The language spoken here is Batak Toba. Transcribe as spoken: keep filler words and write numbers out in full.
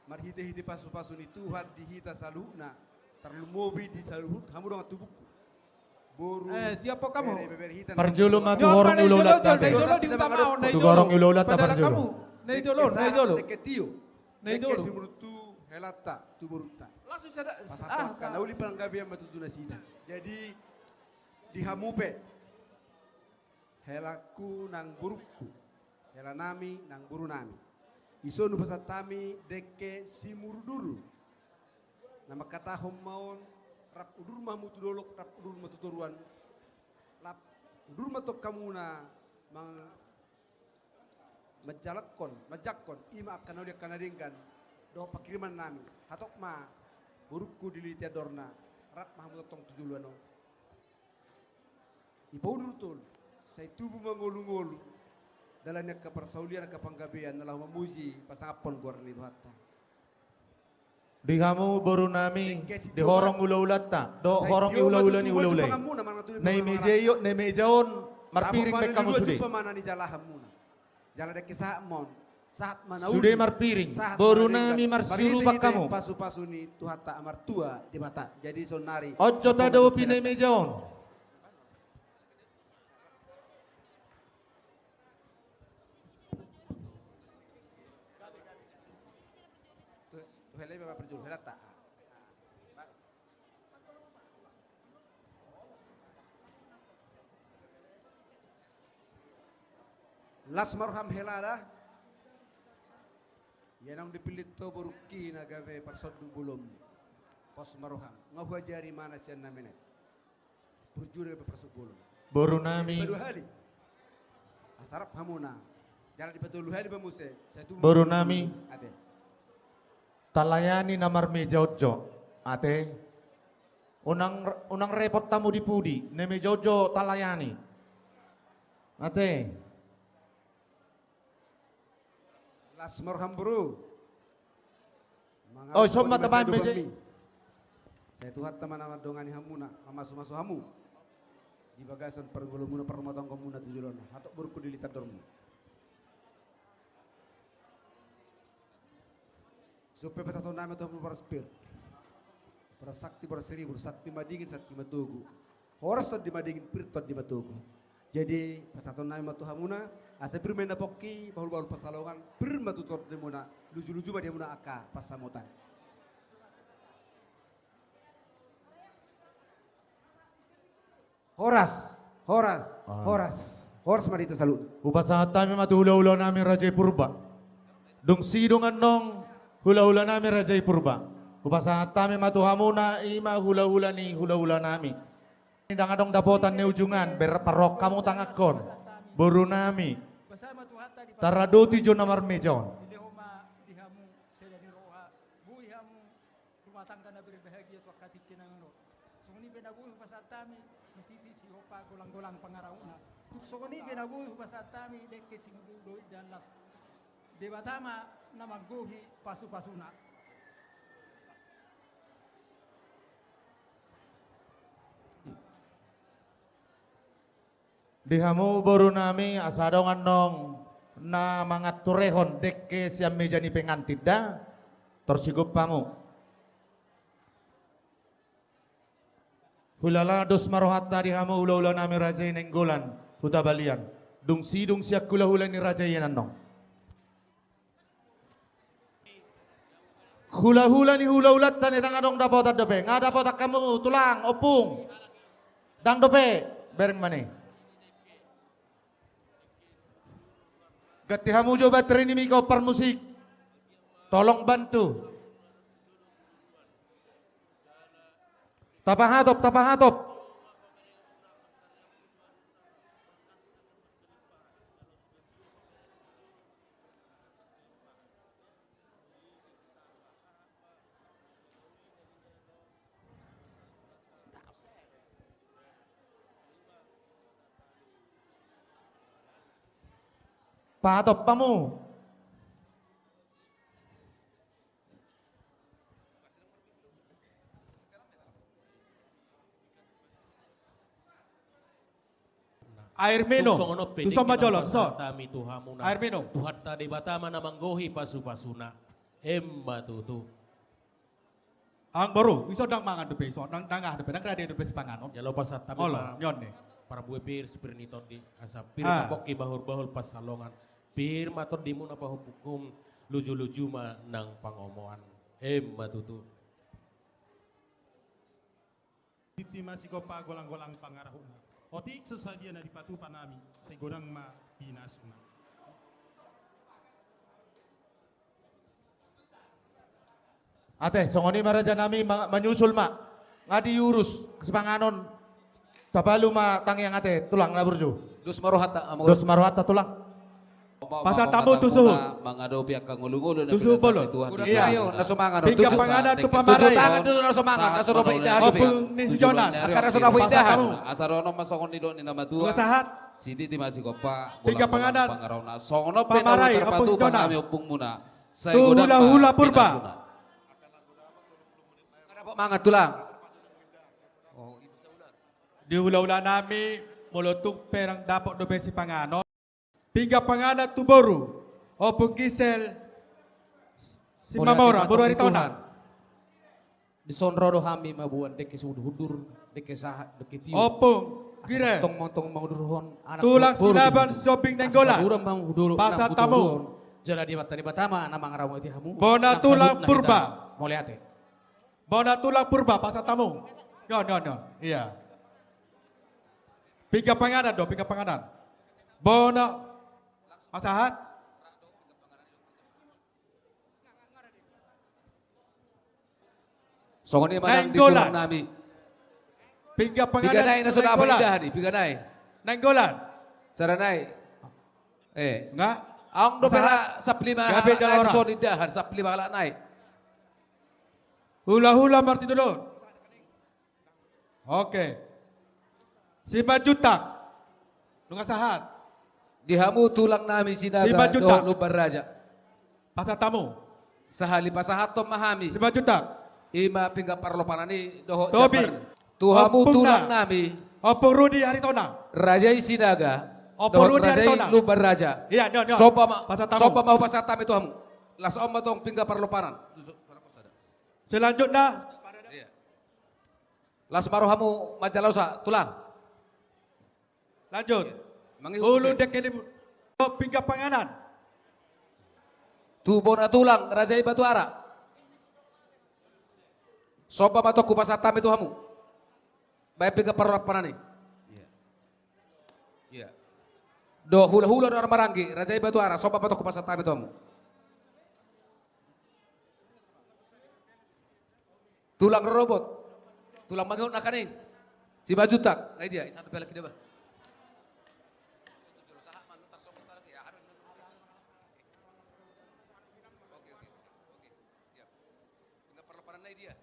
Marhite-hite pasu-pasu ni Tuhan di hita saluhutna, tarlumobi di saluhut hamu dongan tubungku. Boru, eh, siap po kamu? Bere, bebere hita. Parjolo ma tu horong ni ulaulanta. Na i jolo, na i jolo, di utama on, na i jolo. Tu horong ni ulaulanta parjolo. Na i jolo, na i jolo. Dengke tio. Na i jolo. Dengke simurudu tu helanta, tu borunta. Langsung sada, ah, sa- na uli panggabean ma tutu nasida. Jadi, di hamu pe. Helangku nang borungku, helanami nang borunami. Dison hupasahat hami dengke simuruduru. Na mangkatahon ma on, rap udur ma hamu tu dolok, rap udur ma tu toruan, rap udur ma tong hamuna mang-, manjalakkon, manjangkon, i ma angka na uli angka na denggan, dohot panghirimannami, hatop ma borungku diliti andorna, rap ma hamu tongtong tu joloan on. Dipaudur tolu, sai tubu ma ngolu-ngolu, dalan ni angka parsaulian angka panggabean, na laho mamuji, pasangaphon goar ni Tuhanta. Di hamu borunami, di horong ulaulanta, dohot horong ni hulahula ni hulaulai. Na i meja i, na i meja on, marpiring pe hamu sude. Jala dengke sahat ma on, sahat ma na uli. Sude marpiring, sahat ma na denggan. Borunami marsiurupan hamu. Marhite-hite pasu-pasu ni Tuhanta Martua Debata. Jadi saonnari. On jo tadopi na i meja on. Tu, tu hela i ma parjolo, helanta. Las ma roham hela da. Ia naung dipillit ho borungki na gabe parsonduk bolonmu. Pos ma roham. Nga huajari ma na sian na menek. Burju do gabe parsonduk bolon. Borunami. Dipatolu hali. Asa rap hamuna. Jala dipatolu hali ma muse. Sai tubu. Borunami. Ate. Talayani na marmeja on jo. Ate. Unang, unang repot hamu di pudi, na i meja on jo talayani. Ate. Las ma roham boru. Oi, songon i ma tabaen meja i. Sai Tuhanta ma na mandongani hamuna, mamasu-masu hamu di bagasan parngoluonmuna, parrumatanggaonmuna tu joloan on. Hatop borungku diliti andormu. Supe pasahatonnami ma tu hamu boras pir. Boras sakti, boras siribur, santi madingin, santi matogu. Horas tondi madingin, pir tondi matogu. Jadi, pasahatonnami ma tu hamuna, asa pir ma i na pongki, bahul-bahul pansalongan, pir ma tu tondimuna, luju-luju ma di hamuna angka pansamotan. Horas, horas, horas. Horas ma di hita saluhutna. Hupasahat hami ma tu hula-hulanami Raja i Purba. Dung sidung annon hula-hulanami Raja i Purba. Hupasahat hami ma tu hamuna, i ma hula-hula ni hula-hulanami. Ndang adong dapotan ni ujungan, ber-, parrohahon hamu tanganhon. Borunami. Taradoti jo na marmeja on. Rumah tangga na berbahagia tu angka tingki na ro. Songon i pe na boi hupasahat hami, sititi sihompa golang-golang pangarahutna. Tung songon i pe na boi hupasahat hami, dengke simududu dohot las. Debata ma na manggohi pasu-pasuna. Di hamu borunami, asa adong annon na manganturehon dengke sian meja ni pengantin da, tor sigop hamu. Hulala dos ma rohanta di hamu hula-hulanami Raja i Nainggolan, Huta Balian. Dung sidung sian hula-hula ni Raja i annon. Hula-hula ni hula-hulanta na i, ndang adong dapotan dope. Nga dapotan hamu, tulang, ompung. Ndang dope, bereng ma na i. Ganti hamu jo baterai ni mika, parmusik. Tolong bantu. Tapahatop, tapahatop. Pahatop hamu. Air minum. Tung songon on pe, tuson ma jolo, tuson. Hami tu hamuna. Air minum. Tuhanta Debata ma na manggohi pasupasuna. Emma tutu. Amang boru, ison ndang mangan dope, ison ndang, ndang aha dope, ndang rade dope sipanganon. Jala pasahat hami ma, olo, nion ni. Parbue pir, pir ni tondi, asa pir, ah, tapongki bahulbahul pansalongan. Pir ma tondimuna pahompuhon, lujuluju ma nang pangomoan. Emma tutu. Titi ma sigompa, golanggolang pangarahutna. Otik so sadia na dipatupa nami, sai godang ma pinasuna. Ate, songon i ma raja nami, ma-, manyusul ma. Nga diurus sipanganon. Tabalu ma tangiang ate, tulang na burju. Dos ma rohanta, amang. Dos ma rohanta, tulang. Pasahat hamu tusu. Mangadopi angka ngolungolu na, tusu, pinasam bolon. Tuhan. Iya. Ayo, na so mangan. Pinggan panganan tu pamarai. Tusu tangan tu na so mangan, na so ro paindahan. Ompung ni si Jonas. Angka na so ro paindahan. Pasahat hamu. Asa ro ma songon nidok ni na matua. Nga sahat. Sititi ma sigompa. Pinggan panganan. Songon on pe na tarpatupa nami ompungmuna. Sai godang ma pinasuna. Tu hulahula Purba. Nga dapot mangan, tulang. Di hulahula nami, molo tung pe ndang dapot dope sipanganon. Pinggan panganan tu boru, Ompung Gisel Simamora, boru Aritonang. Dison ro do hami mamboan dengke sihundur-hundur, dengke sahat, dengke tiur. Ompung Girel. Asa tongtong mangudurhon anak boru. Tulang Silaban Sihombing Nainggolan. Asa saluran mangudurhon. Pasahat hamu. Jala Debata, Debata ma na mangaramoti hamu. Bona tulang Purba. Mauliate. Bona tulang Purba, pasahat hamu. Nion, nion, nion. Iya. Pinggan panganan do, pinggan panganan. Bona. Pasahat. Songon i ma nang di tulang nami. Pinggan panganan. Pinggan nai na so dapot, Nainggolan. Indahan i, pinggan nai. Nainggolan. Sada nai. Eh. Nga? Aung dope ra saplima halak nai, dison indahan, saplima halak nai. Hulahula Martin Dodon. Oke. Simanjuntak. Nunga sahat. Di hamu tulang nami Sinaga dohot Lumban Raja. Pasahat hamu. Sahali pasahathon ma hami. Simanjuntak. I ma pinggan parlopanan i dohot jambar. Tu hamu tulang nami. Ompung Rudi Aritonang. Raja i Sinaga. Ompung Rudi Aritonang. Dohot raja i Lumban Raja. Iya, nion, nion. Somba ma, pasahat hamu. Somba ma hupasahat hami tu hamu. Laos on ma tong pinggan parlopanan. Selanjutna. Iya. Laos ma ro hamu manjalosa, tulang. Lanjut. Iya. Mangihut. Ulu dengke ni pinggan panganan. Tu bona tulang, raja i Batuara. Somba ma tong hupasahat hami tu hamu. Baen pinggan parlopanan i. Iya. Iya. Dohot hulahula dohot maranggi, raja i Batuara, somba ma tong hupasahat hami tu hamu. Tulang rorobot. Tulang mangihut nangkaning. Simanjuntak. Nga i dia, i sandok pe lagi dia bah. Oke, oke, oke. Siap. Pinggan parlopanan na i dia.